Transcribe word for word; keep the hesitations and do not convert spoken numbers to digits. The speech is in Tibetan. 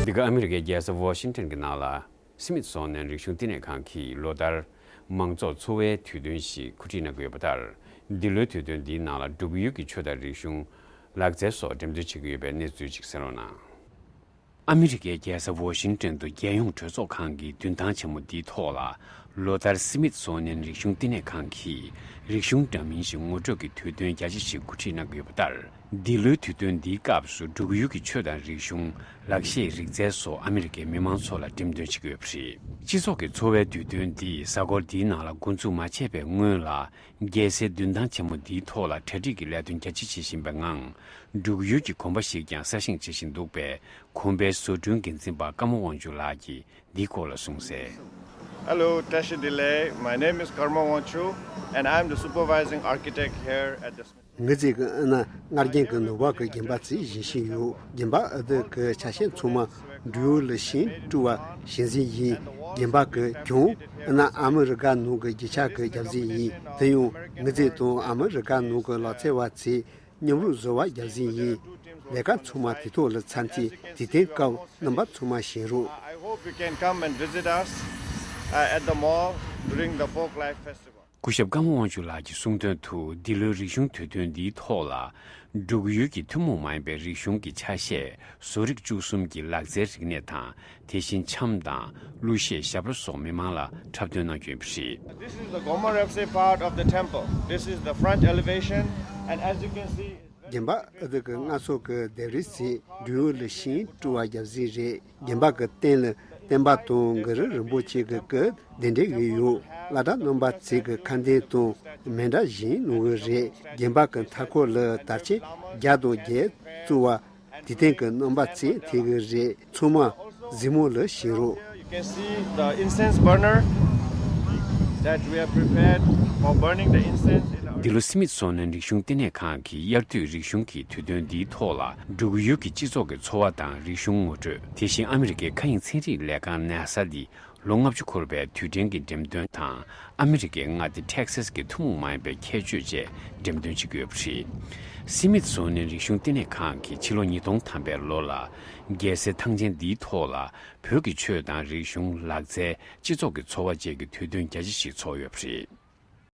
འདི་ག་ཨ་མི་རི་ཀའི་རྒྱལ་ས་ཝོ་ཤིང་ཊོན་གྱི་ནང་ལ། སི་མིད་སོ་ནན་རིག་གཞུང་བསྟི་གནས་ཁང་གིས་ལོ་ལྟར་མང་ཚོགས་འཚོ་བའི་དུས་སྟོན་ཞིག་གོ་སྒྲིག་གནང་གི་ཡོད་པ་ལྟར། འདི་ལོའི་དུས་སྟོན་འདིའི་ནང་ལ་འབྲུག་ཡུལ་གྱི་ཆོས་དང་རིག་གཞུང་། ལག་རྩལ་སོགས་འགྲེམས་སྟོན་བྱེད་ཀྱི་ཡོད་པའི་གནས་ཚུལ་ཅིག་གསན་རོགས་གནང་། ཨ་མི་རི་ཀའི་རྒྱལ་ས་ཝོ་ཤིང་ཊོན་དུ་རྒྱལ་ཡོངས་གྲོས་ཚོགས་ཁང་གི་མདུན་ཐང་ཆེན་མོ་འདིའི་ཐོག་ལ། ལོ་ལྟར་སི་མིད་སོ་ནན་རིག་གཞུང་བསྟི་གནས་ཁང་གིས་རིག་གཞུང་འདྲ་མིན་ཞིག་ངོ་སྤྲོད་ཀྱི་དུས་སྟོན་རྒྱ་ཆེ་ཞིག་གོ་སྒྲིག་གནང་གི་ཡོད་པ་ལྟར། འདི་ལོའི་དུས་སྟོན་འདིའི་སྐབས་སུ་འབྲུག་ཡུལ་གྱི་ཆོས་དང་རིག་གཞུང་། ལག་ཤེས། རིག་རྩལ་སོགས་ཨ་མི་རི་ཀའི་མི་མང་ཚོ་ལ་འགྲེམས་སྟོན་བྱེད་ཀྱི་ཡོད་པ་རེད། སྤྱི་ཚོགས་ཀྱི་འཚོ་བའི་དུས་སྟོན་འདིས་གཟའ་འཁོར་འདིའི་ནང་ལ་འགོ་འཛུགས་མ་བྱས་པའི་སྔོན་ལ། རྒྱལ་སའི་མདུན་ཐང་ཆེན་མོ་འདིའི་ཐོག་ལ་གྲ་སྒྲིག་གི་ལས་དོན་རྒྱ་ཆེ་བྱེད་བཞིན་པའི་ངང་། འབྲུག་ཡུལ་གྱི་དགོན་པ་ཞིག་ཀྱང་གསར་བཞེངས་བྱེད་བཞིན་འདུག་པས། དགོན་པའི་བཟོ་སྐྲུན་འགན་འཛིན་པ་ཀརྨ་དབང་ཕྱུག་ལགས་ཀྱིས་འདིའི་སྐོར་ལ་གསུངས་གསལ། Hello, Tashi Delek. My name is Karma Wangchuk, and I'm the supervising architect here at the Smith. ངེད་ཚོས་ཀྱི་ཨ་ན་སྔར་རྒྱན་གྱི་ནུབ་བར་གྱི་རྒན་པ་ཚོས་བཞེངས་བཞིན་ཡོད། རྒན་པ་ཨ་དུ་གི་ཆ་ཤས་ཚང་མ་འབྲུག་ལ་ཤིང་སྤྲུལ་བ་བཞེངས་ཟིན་ཡིན། རྒན་པ་གི་གྱོང་ཨ་ན་ཨ་མི་རི་ཀ་ནང་གི་རྒྱུ་ཆ་གི་རྒྱབ་ཟིན་ཡིན། དེ་ཡང་ངེད་ཚོས་དང་ཨ་མི་རི་ཀ་ནང་གི་ལག་རྩལ་བ་ཚོས་མཉམ་རུབ་བཟོ་བ་རྒྱབ་ཟིན་ཡིན། ལས་ཀ་ཚང་མ་དུས་ཐོག་ལ་ཚར་ཏེ་དུས་སྟོན་སྐབས་རྣམ་པ་ཚང་མ་བཞེངས་རོགས། I hope you can come and visit us, uh, at the mall during the Folk Life Festival. སྐུ་ཞབས་ཀརྨ་དབང་ཕྱུག་ལགས་ཀྱིས་གསུངས་དོན་དུ། འདི་ལོའི་རིག་གཞུང་དུས་སྟོན་འདིའི་ཐོག་ལ། འབྲུག་ཡུལ་གྱི་ཐུན་མོང་མ་ཡིན་པའི་རིག་གཞུང་གི་ཆ་ཤས། བཟོ་རིག་བཅུ་གསུམ་གྱི་ལག་རྩལ་རིག་གནས་དང་། དེ་བཞིན་འཆམ་དང་། གླུ་གཞས། ཞབས་བྲོ་སོགས་མི་མང་ལ་འཁྲབ་སྟོན་གནང་རྒྱུ་ཡིན་པ་རེད། This is the Gomar Epse part of the temple. This is the front elevation, and as you can see, རྒན་པ་ཨ་དུ་གི་སྔ་སོ་གི་ལྡེབས་རིས་ཚོས་འབྲུག་ལ་ཤིང་སྤྲུལ་བ་རྒྱབ་ཟིན་རེད། རྒན་པ་གི་སྟེང་ལ་བསྟན་པ་དང་གུ་རུ་རིན་པོ་ཆེ་གི་སྐུ་གདན་འདྲེན་གྱི་ཡོད། བླ་གྲྭ་རྣམ་པ་ཚོས་ཀྱི་ཁ་འདོན་དང་མཎྜལ་བཞེངས་གནང་གི་རེད། རྒན་པ་གི་མཐའ་འཁོར་ལ་དར་ཆ་བརྒྱ་དང་བརྒྱད་བཙུགས་པ། དུས་སྟོན་གྱི་རྣམ་པ་ཚོས་འཐེན་གྱི་རེད། ཚང་མ་གཟིགས་མོ་ལ་བཞེངས་རོགས། You can see the incense burner that we have prepared for burning the incense in the འདི་ལོ་སི་མིད་སོ་ནན་རིག་གཞུང་བསྟི་གནས་ཁང་གིས་དབྱར་དུས་རིག་གཞུང་གི་དུས་སྟོན་འདིའི་ཐོག་ལ། འབྲུག་ཡུལ་གྱི་སྤྱི་ཚོགས་ཀྱི་འཚོ་བ་དང་རིག་གཞུང་ངོ་སྤྲོད། དེ་བཞིན་ཨ་མི་རི་ཀའི་མཁའ་དབྱིངས་ཚན་རིག་ལས་ཁང་ནཱ་ས་འདི་ལོ་ལྔ་བཅུ་འཁོར་བའི་དུས་དྲན་གྱི་འགྲེམས་སྟོན་དང་། ཨ་མི་རི་ཀའི་མངའ་སྡེ་ཊེག་སཱས་ཀྱི་ཐུན་མོང་མ་ཡིན་པའི་ཁྱད་ཆོས་བཅས་འགྲེམས་སྟོན་བྱེད་ཀྱི་ཡོད་པ་རེད། སི་མིད་སོ་ནན་རིག་གཞུང་བསྟི་གནས་ཁང་གིས་ཕྱི་ལོ་ཉིས་སྟོང་ཐམ་པའི་ལོ་ལ། རྒྱལ་སའི་ཐང་ཆེན་འདིའི་ཐོག་ལ། བོད་ཀྱི་ཆོས་དང་རིག་གཞུང་། ལག་རྩལ། སྤྱི་ཚོགས་ཀྱི་འཚོ་བ་བཅས་ཀྱི་དུས་སྟོན་རྒྱ་ཆེ་ཞིག་ཚོགས་ཡོད་པ་རེད།